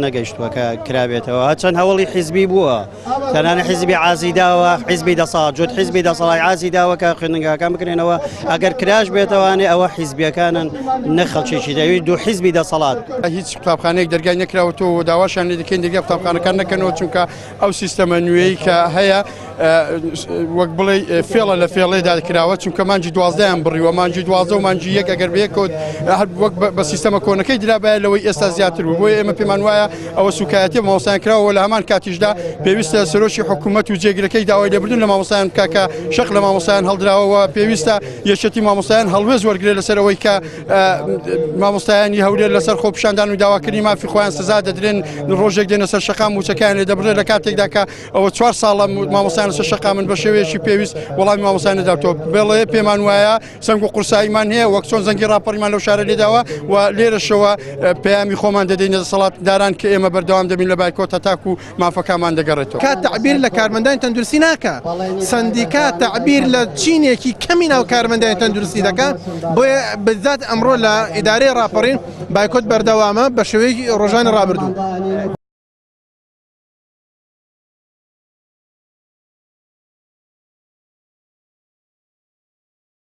نەگەیشتووە کە کرابێتەوە هەرچەند هەوڵی حیزبی بووە تەنانە حیزبی عازی داوە حیزبی دەسەڵات جوت حیزبی دەسەڵای عازی داوە کە خوێندنگاکان بکرێنەوە ئەگەر کراش بێتەوانێ ئەوە حیزبیەکانن نە خەڵکێکی دەوی دوو حیزبی دەسەڵات. هیچ قوتابخانەیەک دەرگای نەکراوەتەوە و داواشیان لێ دەکەین دەرگای قوتابخانەکان نەکەنەوە چونکە ئەو سیستەمە نوێی کە هەیە وەک بڵێ فێڵە لە فێڵێدا کراوە چونکە مانگی دوازدەیان بڕیوە مانگی دوازدە و مانگی یەک ئەگەر بەیەکەوت هەر وەک بە سیستەمە کۆنەکەی درابایە لەوەی ئێستا زیاتر بوو بۆیە ئێمە پێمان وایە ئەوە سوکایەتی بە مامۆستایان کراوە لە هەمان کاتیشدا پێویستە سەرۆکی حکوومەت و جێگرەکەی داوای لێبوردن لە مامۆستایان بکا کە شەق لە مامۆستایان هەڵدراوە و پێویستە یەکێتی مامۆستایان هەڵوێست وەرگرێت لەسەر ئەوەی کە مامۆستایانی هەولێر لەسەر خۆپیشاندان و داواکردنی مافی خۆیان سزا دەدرێن ڕۆژێک دێنە سەر شەقام موچەکەیان لێ دەبڕێت لە کاتێکدا کە ئەوە چوار ساڵە مامۆستایان لەسەر شەقامن بە شێوەیەکی پێویست وەڵامی مامۆستایان نەداوتەوە بەڵێ پێمان وایە سەنگ و قورساییمان هەیە وەک چۆن زەنگی ڕاپەڕیمان لەو شارە لێداوە و لێرەشەوە پەیامی خۆمان دەدەینە دەسەڵاتداران کە ئێمە بەردەوام دەبین لە بایکۆت هەتاکو مافەکانمان دەگەڕێتەوە. کات تەعبیر لە کارمەندانی تەندروستی ناکا، سەندیکا تەعبیر لە چینێکی کەمی ناو کارمەندانی تەندروستی دەکا، بۆیە بەزات ئەمڕۆ لە ئیدارەی ڕاپەڕین بایکۆت بەردەوامە بە شێوەی ڕۆژانی ڕابردوو.